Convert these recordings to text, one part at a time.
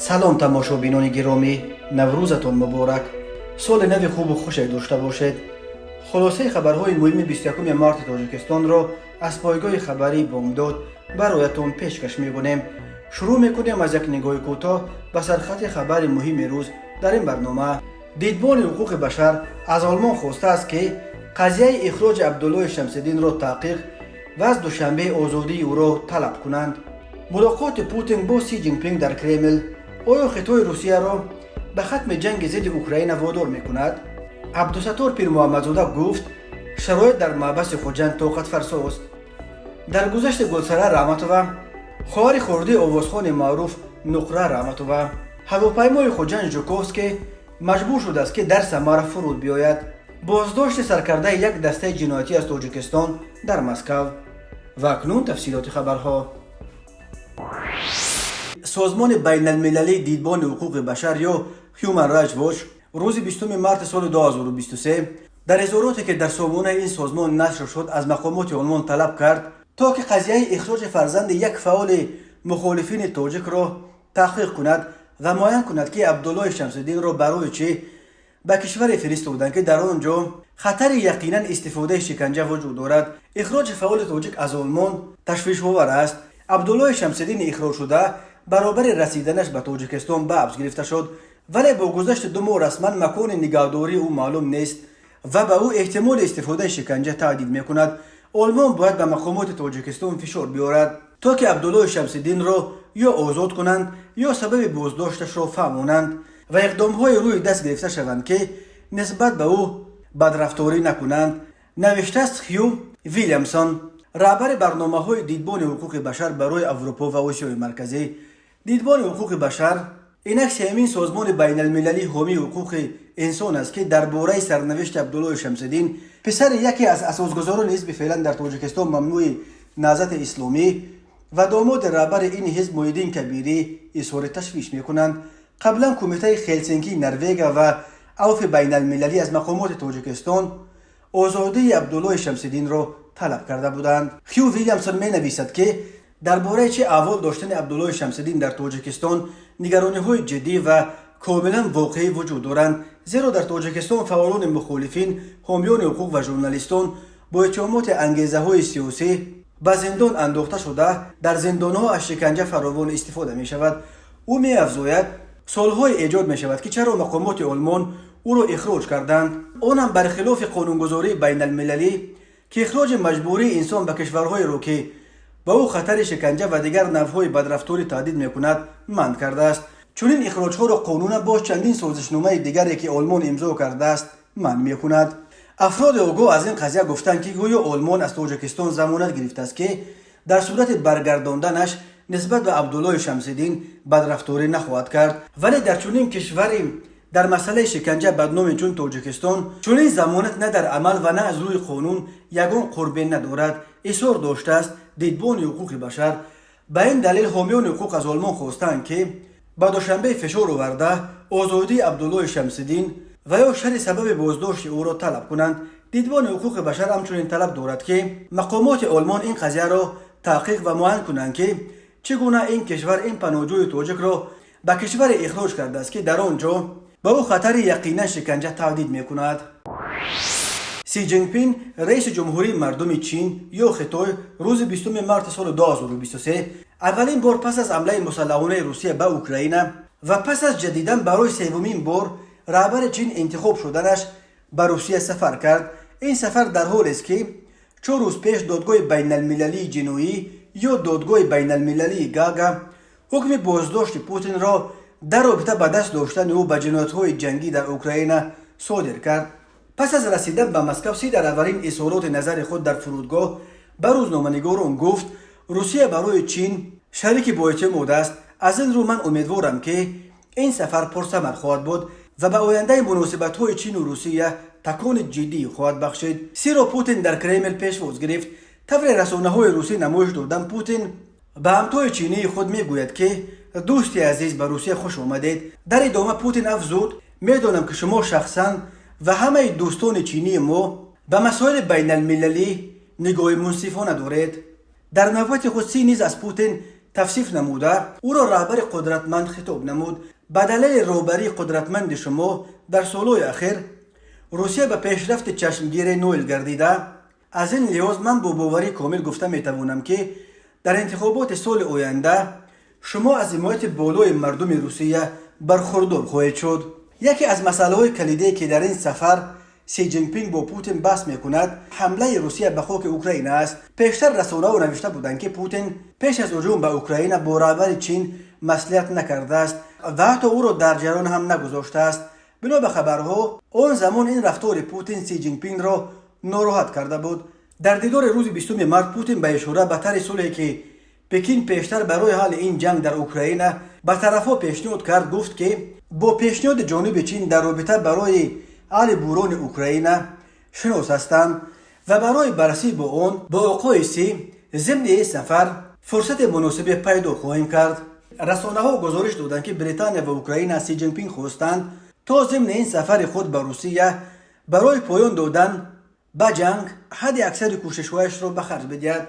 Салом, тамошобинони гиромӣ, Наврӯзатон муборак, соли нави хубу хуше дошта бошед. Хулосаи хабарҳои муҳими 21 марти Тоҷикистонро аз пойгоҳи хабарии «Бомдод» бароятон пешкаш мекунем. Шурӯъ мекунем аз як нигоҳи кӯтоҳ ба сархати хабари муҳими рӯз. Дар ин барнома: Дидбони ҳуқуқи башар аз Олмон хостааст, ки қазияи ихроҷи Абдуллои Шамсиддинро таҳқиқ ва аз Душанбе озодии ӯро талаб кунанд. Мулоқоти Путин бо Си Ҷинпинг дар Кремл: оё Хитой Русияро ба хатми ҷанги зидди Украина водор мекунад? Абдусаттор Пирмуҳаммадзода гуфт, шароит дар маҳбаси Хуҷанд тоқатфарсост. Даргузашти Гулсара Раҳматова, хоҳари хурдии овозхони маъруф Нуқра Раҳматова. Ҳавопаймои Хуҷанд Жуковский маҷбур шудааст, ки дар Самара фуруд биёяд. Боздошти саркардаи як дастаи ҷиноятӣ аз Тоҷикистон дар Москав. Ва акнун тафсилоти хабарҳо. Созмони байналмилалии Дидбони ҳуқуқи башар ё Human Rights Watch рӯзи 20 марти соли 2023 дар изҳороте, ки дар сомонаи ин созмон нашр шуд, аз мақомоти Олмон талаб кард, то ки қазияи ихроҷи фарзанди як фаъоли мухолифини тоҷикро таҳқиқ кунад ва муайян кунад, ки Абдуллои Шамсиддинро барои чӣ ба кишваре фиристоданд, ки дар он ҷо хатари яқинан истифодаи шиканҷа вуҷуд дорад. Ихроҷи фаъоли тоҷик аз Олмон ташвишовар аст. Абдуллои Шамсиддини ихроҷшуда баробари расиданаш ба Тоҷикистон ба ҳабс гирифта шуд, вале бо гузашти 2 моҳ расман макони нигаҳдории ӯ маълум нест ва ба ӯ эҳтимоли истифодаи шиканҷа таҳдид мекунад. Олмон бояд ба мақомоти Тоҷикистон фишор биёрад, то ки Абдуллои Шамсиддинро ё озод кунанд, ё сабаби боздошташро фаҳмонанд ва иқдомҳои рӯи даст гирифта шаванд, ки нисбат ба ӯ бадрафторӣ накунанд, навиштааст Хью Вильямсон, раҳбари барномаҳои Дидбони ҳуқуқи башар барои Аврупо ва Осиёи Марказӣ. Дидбони ҳуқуқи башар инак сеюмин созмони байналмилалии ҳомии ҳуқуқи инсон аст, ки дар бораи сарнавишти Абдуллои Шамсиддин, писари яке аз асосгузорони ҳизби феълан дар Тоҷикистон мамнӯи Наҳзати Исломӣ ва домоди раҳбари ин ҳизб Муҳиддин Кабирӣ, изҳори ташвиш мекунанд. Қаблан Кумитаи Хелсинкии Норвегия ва Авфи байналмилалӣ аз мақомоти Тоҷикистон озодии Абдуллои Шамсиддинро талаб карда буданд. Хью Вильямсон менависад, ки дар бораи чӣ аҳвол доштани Абдуллои Шамсиддин дар Тоҷикистон нигарониҳои ҷиддӣ ва комилан воқеӣ вуҷуд доранд, зеро дар Тоҷикистон фаъолони мухолифин, ҳомиёни ҳуқуқ ва журналистон бо иттиҳомоти ангезаҳои сиёсӣ ба зиндон андохта шуда, дар зиндонҳо аз шиканҷа фаровон истифода мешавад. Ӯ меафзояд, суолҳое эҷод мешавад, ки чаро мақомоти Олмон ӯро ихроҷ карданд, он ҳам бархилофи қонунгузории байналмилалӣ, ки ихроҷи маҷбурии инсон ба кишварҳоеро, ки ба ӯ хатари шиканҷа ва дигар навъҳои бадрафторӣ таҳдид мекунад, манъ кардааст. Чунин ихроҷҳоро қонунан боз чандин созишномаи дигаре, ки Олмон имзо кардааст, манъ мекунад. Афроди огоҳ аз ин қазия гуфтанд, ки гӯё Олмон аз Тоҷикистон замонат гирифтааст, ки дар сурати баргардонданаш нисбат ба Абдуллои Шамсиддин бадрафторӣ нахоҳад кард. Вале дар чунин кишвари дар масъалаи шиканҷа бадноми чун Тоҷикистон чунин замонат на дар амал ва на аз рӯи қонун ягон қурбе надорад, изҳор доштааст Дидбони ҳуқуқи башар. Ба ин далел ҳомиёни ҳуқуқ аз Олмон хостанд, ки ба Душанбе фишор оварда, озодии Абдуллои Шамсиддин ва ё шарҳи сабаби боздошти ӯро талаб кунанд. Дидбони ҳуқуқи башар ҳамчунин талаб дорад, ки мақомоти Олмон ин қазияро таҳқиқ ва муайян кунанд, ки чӣ гуна ин кишвар ин паноҳҷӯи тоҷикро ба кишваре ихроҷ кардааст, ки дар он ҷо ба ӯ хатари яқинан шиканҷа таҳдид мекунад. Си Ҷинпин, раиси ҷумҳурии мардуми Чин ё Хитой, рӯзи 20 марти соли 2023 аввалин бор пас аз ҳамлаи мусаллаҳонаи Русия ба Украина ва пас аз ҷадидан барои севумин бор раҳбари Чин интихоб шуданаш ба Русия сафар кард. Ин сафар дар ҳолест, ки 4 рӯз пеш Додгоҳи байналмилалии ҷиноӣ ё Додгоҳи байналмилалии Гаага ҳукми боздошти Путинро дар робита ба даст доштани ӯ ба ҷиноятҳои ҷангӣ дар Украина содир кард. Пас аз расидан ба Москав Си дар аввалин изҳороти назари худ дар фурудгоҳ ба рӯзноманигорон гуфт: «Русия барои Чин шарики боэътимод аст. Аз ин рӯ ман умедворам, ки ин сафар пурсамар хоҳад буд ва ба ояндаи муносибатҳои Чину Русия такони ҷиддӣ хоҳад бахшид». Сиро Путин дар Кремл пешвоз гирифт. Тавре расонаҳои русӣ намоиш доданд, Путин ба ҳамтои чинии худ мегӯяд, ки «Дӯсти азиз, ба Русия хуш омадед». Дар идома Путин афзуд: «Медонам, ки шумо шахсан ва ҳамаи дӯстони чинии мо ба масоили байналмилалӣ нигоҳи мунсифона доред». Дар навбати худ Си низ аз Путин Тавсиф намуда, ӯро раҳбари қудратманд хитоб намуд. Ба далели роҳбарии қудратманди шумо дар солҳои ахир Русия ба пешрафти чашмгире ноил гардида. Аз ин лиҳоз ман бо боварии комил гуфта метавонам, ки дар интихоботи соли оянда шумо аз ҳимояти болои мардуми Русия бархурдор хоҳед шуд. Яке аз масъалаҳои калидие, ки дар ин сафар Си Ҷинпинг бо Путин баҳс мекунад, ҳамлаи Русия ба хоки Украина аст. Пештар расонаҳо навишта буданд, ки Путин пеш аз ҳуҷум ба Украина бо раҳбари Чин маслиҳат накардааст ва ҳатто ӯро дар ҷараён ҳам нагузоштааст. Бино ба хабарҳо, он замон ин рафтори Путин Си Ҷинпингро нороҳат карда буд. Дар дидори рӯзи 20 март Путин ба ишора ба тарҳи сулҳе, ки Пекин пештар барои ҳалли ин ҷанг дар Украина ба тарафҳо пешниҳод кард, гуфт, ки бо пешниҳоди ҷониби Чин дар робита барои ҳалли буҳрони Украина шинос ҳастанд ва барои баррасӣ бо он бо оқои Си зимни ин сафар фурсати муносибе пайдо хоҳем кард. Расонаҳо гузориш доданд, ки Британия ва Украина аз Си Ҷинпинг хостанд, то зимни ин сафари худ ба Русия барои поён додан ба ҷанг ҳадди аксари кӯшишҳояшро ба харҷ бидиҳад.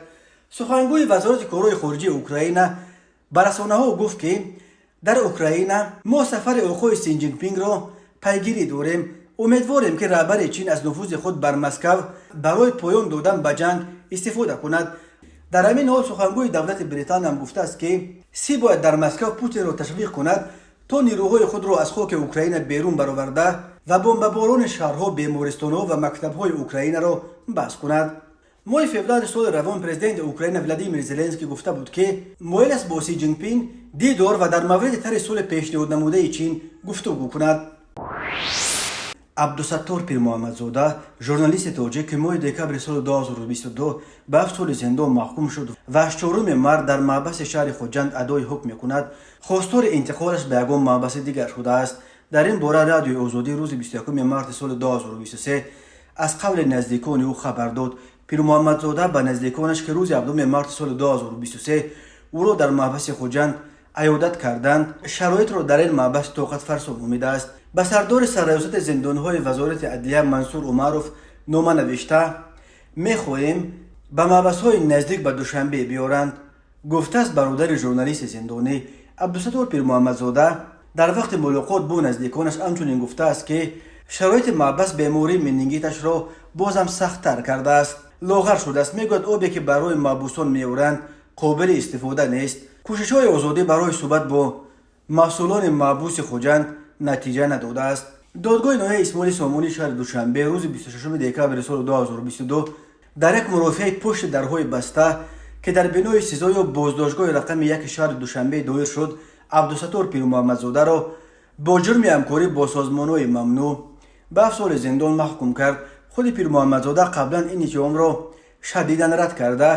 Сухангӯи Вазорати корҳои хориҷии Украина ба расонаҳо гуфт, ки дар Украина мо сафари оқои Си Ҷинпингро пайгирӣ дорем. Умедворем, ки раҳбари Чин аз нуфузи худ бар Москав барои поён додан ба ҷанг истифода кунад. Дар ҳамин ҳол сухангӯи давлати Британия ҳам гуфтааст, ки Си бояд дар Москав Путинро ташвиқ кунад, то нирӯҳои худро аз хоки Украина берун бароварда ва бомбаборони шаҳрҳо, бемористонҳо ва мактабҳои Украинаро баҳс кунад. Моҳи феврали соли равон президенти Украина Владимир Зеленский гуфта буд, ки моил аст бо Си Ҷинпин дидор ва дар мавриди тарҳи сулҳи пешниҳоднамудаи Чин гуфтугӯ кунад. Абдусаттор Пирмуҳаммадзода, журналисти тоҷик, ки моҳи декабри соли 2022 ба 7 соли зиндон маҳкум шуд ва аз 4 март дар маҳбаси шаҳри Хуҷанд адои ҳукм мекунад, хостори интиқолаш ба ягон маҳбаси дигар шудааст. Дар ин бора Радиои Озодӣ рӯзи 21 марти соли 2023 аз қавли наздикони ӯ хабар дод. Пирмуҳаммадзода ба наздиконаш, ки рӯзи 7 марти соли 2023 ӯро дар маҳбаси Хуҷанд аёдат карданд, шароитро дар ин маҳбас тоқатфарсо номидааст. Ба сардори сарраёсати зиндонҳои Вазорати адлия Мансур Умаров нома навишта, мехоҳем ба маҳбасҳои наздик ба Душанбе биёранд, гуфтааст бародари журналисти зиндонӣ. Абдусаттор Пирмуҳаммадзода дар вақти мулоқот бо наздиконаш ҳамчунин гуфтааст, ки шароити маҳбас бемории менингиташро бозам сахттар кардааст. Лоғар шудааст. Мегӯяд, обе, ки барои маҳбусон меоранд, қобили истифода нест. Кӯшишҳои Озодӣ барои суҳбат бо масъулони маҳбуси Хуҷанд натиҷа надодааст. Додгоҳи ноҳияи Исмоили Сомонии шаҳри Душанбе рӯзи 26 декабри соли 2022 дар як мурофиаи пушти дарҳои баста, ки дар бинои СИЗО ё боздоштгоҳи рақами яки шаҳри Душанбе доир шуд, Абдусаттор Пирмуҳаммадзодаро бо ҷурми ҳамкорӣ бо созмонҳои мамнӯъ ба 7 соли зиндон маҳкум кард. Худи Пирмуҳаммадзода қаблан ин иттиҳомро шадидан рад карда,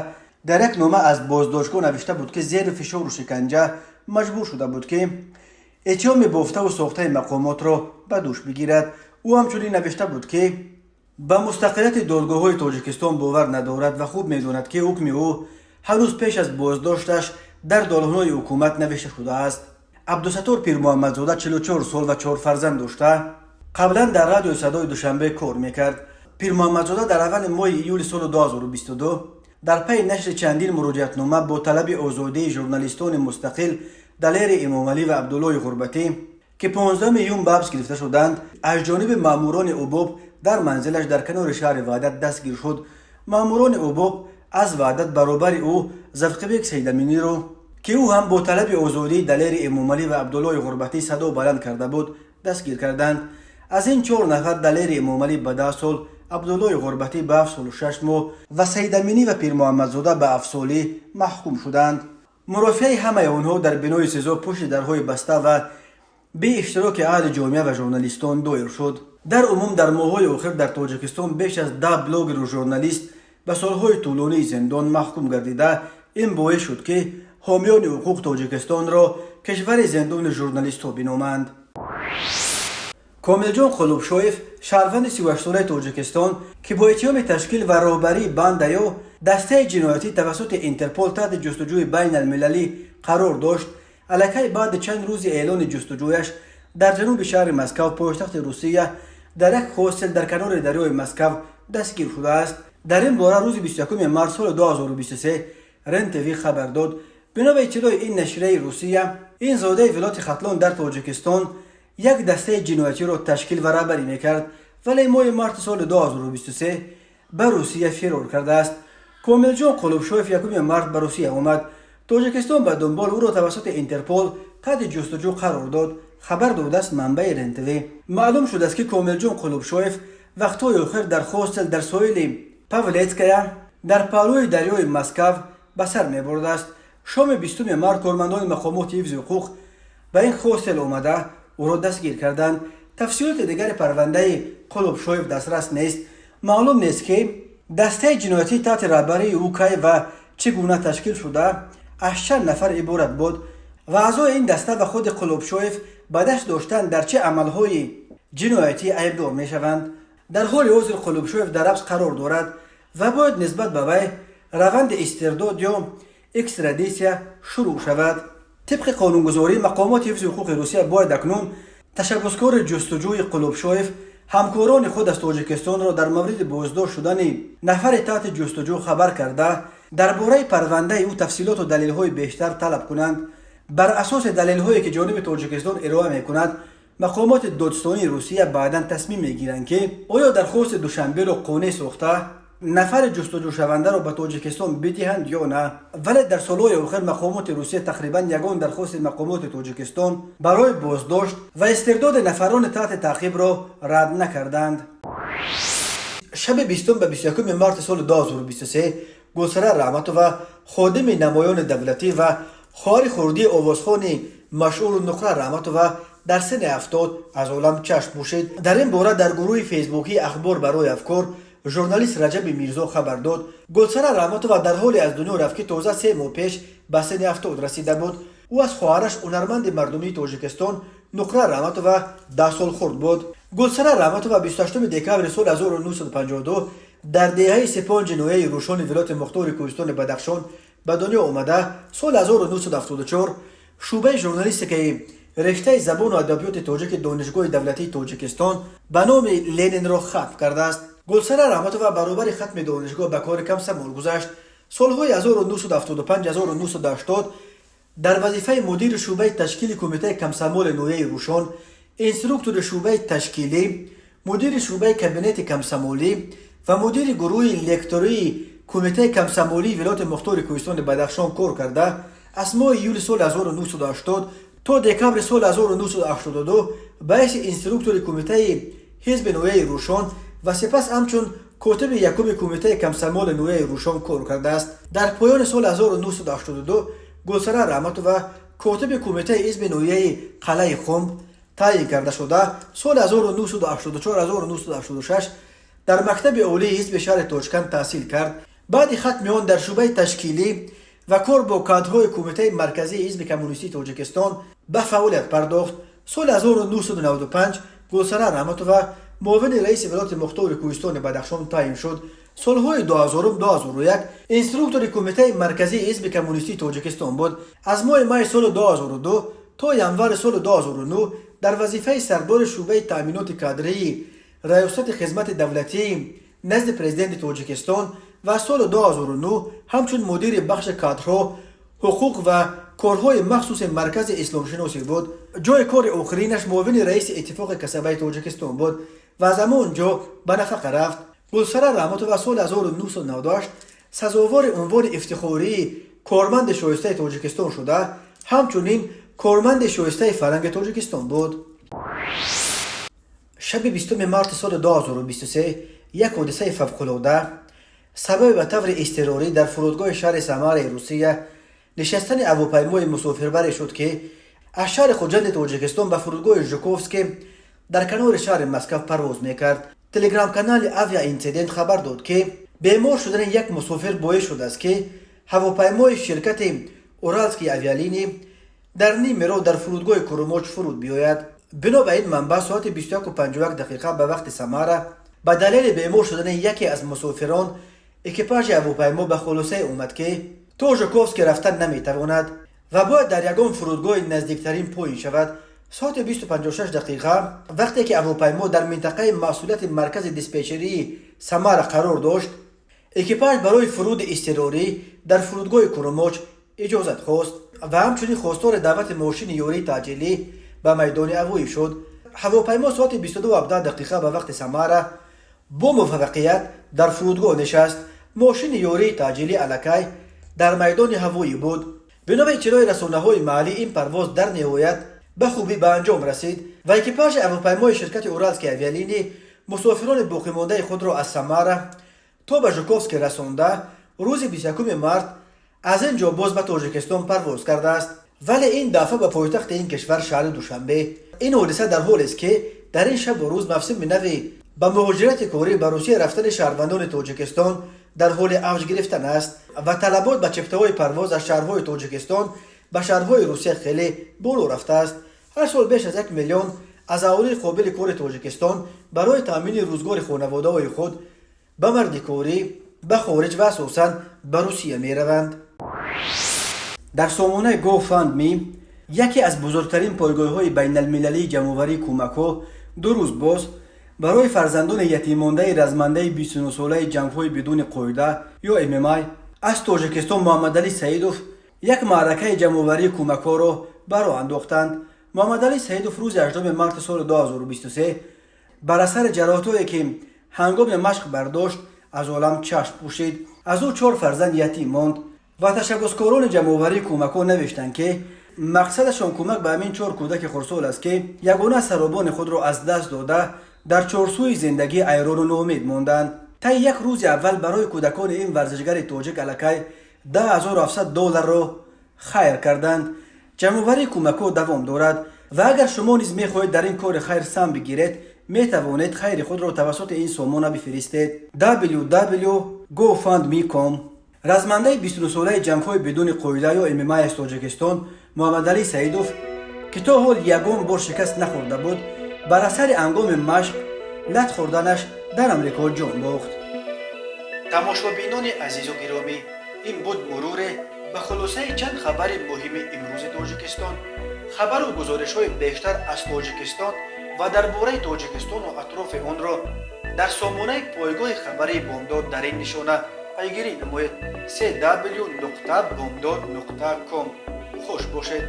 дар як нома аз боздоштгоҳ навишта буд, ки зери фишору шиканҷа маҷбур шуда буд, ки иттиҳоми бофтаву сохтаи мақомотро ба дӯш бигирад. Ӯ ҳамчунин навишта буд, ки ба мустақилияти додгоҳҳои Тоҷикистон бовар надорад ва хуб медонад, ки ҳукми ӯ ҳанӯз пеш аз боздошташ дар долонҳои ҳукумат навишта шудааст. Абдусаттор Пирмуҳаммадзода 44 сол ва чор фарзанд дошта, қаблан дар Радиои Садои Душанбе кор мекард. Пирмуҳаммадзода дар аввали моҳи июли соли 2022 дар пайи нашри чандин муроҷиатнома бо талаби озодии журналистони мустақил Далери Эмомалӣ ва Абдуллои Ғурбатӣ, ки 15 июн ба ҳабс гирифта шуданд, аз ҷониби маъмурони УБОП дар манзилаш дар канори шаҳри Ваҳдат дастгир шуд. Маъмурони УБОП аз Ваҳдат баробари ӯ Завқибек Сайдаминиро, ки ӯ ҳам бо талаби озодии Далери Эмомалӣ ва Абдуллои Ғурбатӣ садо баланд карда буд, дастгир карданд. Аз ин чор нафар Далери Эмомалӣ ба 10 сол, Абдуллои Ғурбатӣ ба 7 солу 6 моҳ ва Сайдаминӣ ва Пирмуҳаммадзода ба 7 солӣ маҳкум шуданд. Мурофиаи ҳамаи онҳо дар бинои СИЗО пушти дарҳои баста ва бе иштироки аҳли ҷомеа ва журналистон доир шуд. Дар умум дар моҳҳои охир дар Тоҷикистон беш аз 10 блогеру журналист ба солҳои тӯлонии зиндон маҳкум гардида, ин боис шуд, ки ҳомиёни ҳуқуқ Тоҷикистонро кишвари зиндони журналистҳо биноманд. Комилҷон Қулубшоев, шаҳрванди 38-солаи Тоҷикистон, ки бо иттиҳоми ташкил ва роҳбарии банда ё дастаи ҷиноятӣ тавассути Интерпол таҳти ҷустуҷӯи байналмилалӣ қарор дошт, аллакай баъди чанд рӯзи эълони ҷустуҷӯяш дар ҷануби шаҳри Москав, пойтахти Русия, дар як хостел дар канори дарёи Москав дастгир шудааст. Дар ин бора рӯзи 21 март соли 2023 РЕН ТВ хабар дод. Бино ба иттилои ин нашрияи Русия, ин зодаи вилояти Хатлон дар Тоҷикистон як дастаи ҷиноятиро ташкил ва раҳбарӣ мекард, вале моҳи марти соли 2023 ба Русия фирор кардааст. Комилҷон Қулубшоев 1 март ба Русия омад. Тоҷикистон ба дунбол ӯро тавассути Интерпол таҳти ҷустуҷӯ қарор дод, хабар додааст манбаи РЕН-ТВ. Маълум шудааст, ки Комилҷон Қулубшоев вақтҳои охир дар хостел дар соҳили Павелецкая дар паҳлӯи дарёи Москва ба сар мебурдааст. Шоми 20 март кормандони мақомоти ҳифзи ҳуқуқ ба ин хостел омада, ӯро дастгир карданд. Тафсилоти дигари парвандаи Қулубшоев дастрас нест. Маълум нест, ки дастаи ҷиноятӣ таҳти раҳбарии ӯ кай ва чӣ гуна ташкил шуда, аз чанд нафар иборат буд ва аъзои ин даста ва худи Қулубшоев ба даст доштан дар чӣ амалҳои ҷиноятӣ айбдор мешаванд. Дар ҳоли ҳозир Қулубшоев дар ҳабс қарор дорад ва бояд нисбат ба вай раванди истирдод ё экстрадитсия шурӯъ шавад. Тибқи қонунгузорӣ, мақомоти ҳифзи ҳуқуқи Русия бояд акнун ташаббускори ҷустуҷӯи Қулубшоев ҳамкорони худ аз Тоҷикистонро дар мавриди боздошт шудани нафари таҳти ҷустуҷӯ хабар карда, дар бораи парвандаи ӯ тафсилоту далелҳои бештар талаб кунанд. Бар асоси далелҳое, ки ҷониби Тоҷикистон ироа мекунад, мақомоти додстонии Русия баъдан тасмим мегиранд, ки оё дархости Душанберо қонеъ сохта, нафари ҷустуҷӯшавандаро ба Тоҷикистон бидиҳанд ё на. Вале дар солҳои охир мақомоти Русия тақрибан ягон дархости мақомоти Тоҷикистон барои боздошт ва истирдоди нафарони таҳти таъқибро рад накарданд. Шаби 20 ба 21 марти соли 2023 Гулсара Раҳматова, ходими намоёни давлатӣ ва хоҳари хурдии овозхони машҳуру Нуқра Раҳматова, дар синни 70 аз олам чашм пӯшид. Дар ин бора дар гурӯҳи фейсбукии «Ахбор барои афкор» журналист Раҷаби Мирзо хабар дод. Гулсара Раҳматова дар ҳоле аз дунё рафт, ки тоза 3 моҳ пеш ба синни 70 расида буд. Ӯ аз хоҳараш, ҳунарманди мардумии Тоҷикистон Нуқра Раҳматова, 10 сол хурд буд. Гулсара Раҳматова 28 декабри соли 1952 дар деҳаи Сипонҷи ноҳияи Рӯшони вилояти мухтори Кӯҳистони Бадахшон ба дунё омада, соли 1974 шӯъбаи журналистикаи рештаи забону адабиёти тоҷики Донишгоҳи давлатии Тоҷикистон ба номи Ленинро хатм кардааст. Гулсара Раҳматова баробари хатми донишгоҳ ба кори комсомол гузашт. Солҳои 1975-1980 дар вазифаи мудири шӯъбаи ташкили кумитаи комсомоли ноҳияи Рӯшон, инструктори шӯъбаи ташкилӣ, мудири шӯъбаи кабинети комсомолӣ ва мудири гурӯҳи лектории кумитаи комсомолии вилояти мухтори Кӯҳистони Бадахшон кор карда, аз моҳи июли соли 1980 то декабри соли 1982 ба ҳайси инструктори кумитаи ҳизби ноҳияи Рӯшон ва сипас ҳамчун котиби якуми кумитаи комсомоли ноҳияи Рӯшон кор кардааст. Дар поёни соли 1982 Гулсара Раҳматова котиби кумитаи ҳизби ноҳияи Қалъаи Хумб таъин карда шуда, соли 1984-1986 дар мактаби олии ҳизби шаҳри Тошканд таҳсил кард. Баъди хатми он дар шӯъбаи ташкилӣ ва кор бо кадрҳои Кумитаи марказии ҳизби коммунистии Тоҷикистон ба фаъолият пардохт. Соли 1995 Гулсара Раҳматова муовини раиси вилояти мухтори Кӯҳистони Бадахшон таъин шуд. Солҳои 2000-2001 инструктори Кумитаи марказии ҳизби коммунистии Тоҷикистон буд. Аз моҳи майи соли 2002 то январи соли 2009 дар вазифаи сардори шӯъбаи таъминоти кадрии Раёсати хизмати давлатии назди Президенти Тоҷикистон ва соли 2009 ҳамчун мудири бахши кадрҳо, ҳуқуқ ва корҳои махсуси Маркази исломшиносӣ буд. Ҷои кори охиринаш муовини раиси Иттифоқи касабаи Тоҷикистон буд ва аз ҳамон ҷо ба нафақа рафт. Гулсара Раҳматова соли 1998 сазовори унвони ифтихории корманди шоистаи Тоҷикистон шуда, ҳамчунин корманди шоистаи фарҳанги Тоҷикистон буд. Шаби 20 марти соли 2023 як ҳодисаи фавқулода сабаби ба таври изтирорӣ дар фурудгоҳи шаҳри Самараи Русия нишастани ҳавопаймои мусофирбаре шуд, ки аз шаҳри Хуҷанди Тоҷикистон ба фурудгоҳи Жуковский дар канори шаҳри Москав парвоз мекард. Телеграм-канали «Авиаинцидент» хабар дод, ки бемор шудани як мусофир боис шудааст, ки ҳавопаймои ширкати «Уральские авиалинии» дар ними роҳ дар фурудгоҳи Курумоч фуруд биёяд. Бино ба ин манбаъ, соати 21:51 ба вақти Самара ба далели бемор шудани яке аз мусофирон экипажи ҳавопаймо ба хулосае омад, ки то Жуковский рафтан наметавонад ва бояд дар ягон фурудгоҳи наздиктарин поин шавад. Соати 20:56, вақте ки ҳавопаймо дар минтақаи масъулияти маркази диспетчерии Самара қарор дошт, экипаж барои фуруди изтирорӣ дар фурудгоҳи Курумоч иҷозат хост ва ҳамчунин хостори даъвати мошини ёрии таъҷилӣ ба майдони ҳавоӣ шуд. Ҳавопаймо соати 22:17 дақиқа ба вақти Самара бо муваффақият дар фурудгоҳ нишаст. Мошини ёрии таъҷилӣ аллакай дар майдони ҳавоӣ буд. Бино ба иттилои расонаҳои маҳаллӣ, ин парвоз дар ниҳоят ба хубӣ ба анҷом расид ва экипажи ҳавопаймои ширкати «Уральские авиалинии» мусофирони боқимондаи худро аз Самара то ба Жуковский расонда, рӯзи 21 март аз ин ҷо боз ба Тоҷикистон парвоз кардааст, вале ин дафъа ба пойтахти ин кишвар, шаҳри Душанбе. Ин ҳодиса дар ҳолест, ки дар ин шабу рӯз мавсими нави ба муҳоҷирати корӣ ба Русия рафтани шаҳрвандони Тоҷикистон дар ҳоли авҷ гирифтан аст ва талабот ба чиптаҳои парвоз аз шаҳрҳои Тоҷикистон ба шаҳрҳои Русия хеле боло рафтааст. Ҳар сол беш аз 1 миллион аз аҳолии қобили кори Тоҷикистон барои таъмини рӯзгори хонаводаҳои худ ба мардикорӣ ба хориҷ ва асосан ба Русия мераванд. Дар сомонаи GoFundMe, яке аз бузургтарин пойгоҳҳои байналмилалии ҷамъоварии кӯмакҳо, 2 рӯз боз барои фарзандони ятиммондаи размандаи 29-солаи ҷангҳои бидуни қоида ё ММА аз Тоҷикистон Муҳаммадалӣ Саидов як маъракаи ҷамъоварии кӯмакҳоро ба роҳ андохтанд. Муҳаммадалӣ Саидов рӯзи 8 марти соли 2023 бар асари ҷароҳатое, ки ҳангоми машқ бардошт, аз олам чашм пӯшид. Аз ӯ чор фарзанд ятим монд ва ташаббускорони ҷамъоварии кӯмакҳо навиштанд, ки мақсадашон кӯмак ба ҳамин чор кӯдаки хурдсол аст, ки ягона саробони худро аз даст дода, дар чорсӯи зиндагӣ айрону ноумед монданд. Таи як рӯзи аввал барои кӯдакони ин варзишгари тоҷик аллакай 10 700 долларро хайр карданд. Ҷамъоварии кӯмакҳо давом дорад ва агар шумо низ мехоҳед дар ин кори хайр саҳм бигиред, метавонед хайри худро тавассути ин сомона бифиристед: www.gofundme.com. Размандаи 29-солаи ҷангҳои бидуни қоида ё ММА аз Тоҷикистон Муҳаммадалӣ Саидов, ки то ҳол ягон бор шикаст нахӯрда буд, бар асари ҳангоми машқ лат хӯрданаш дар Амрико ҷон бохт. Тамошобинони азизу гиромӣ, ин буд муруре ба хулосаи чанд хабари муҳими имрӯзи Тоҷикистон. Хабару гузоришҳои бештар аз Тоҷикистон ва дар бораи Тоҷикистону атрофи онро дар сомонаи пойгоҳи хабарии Бомдод дар ин нишона пайгирӣ намоед: cw.bomdod.com. Хуш бошед.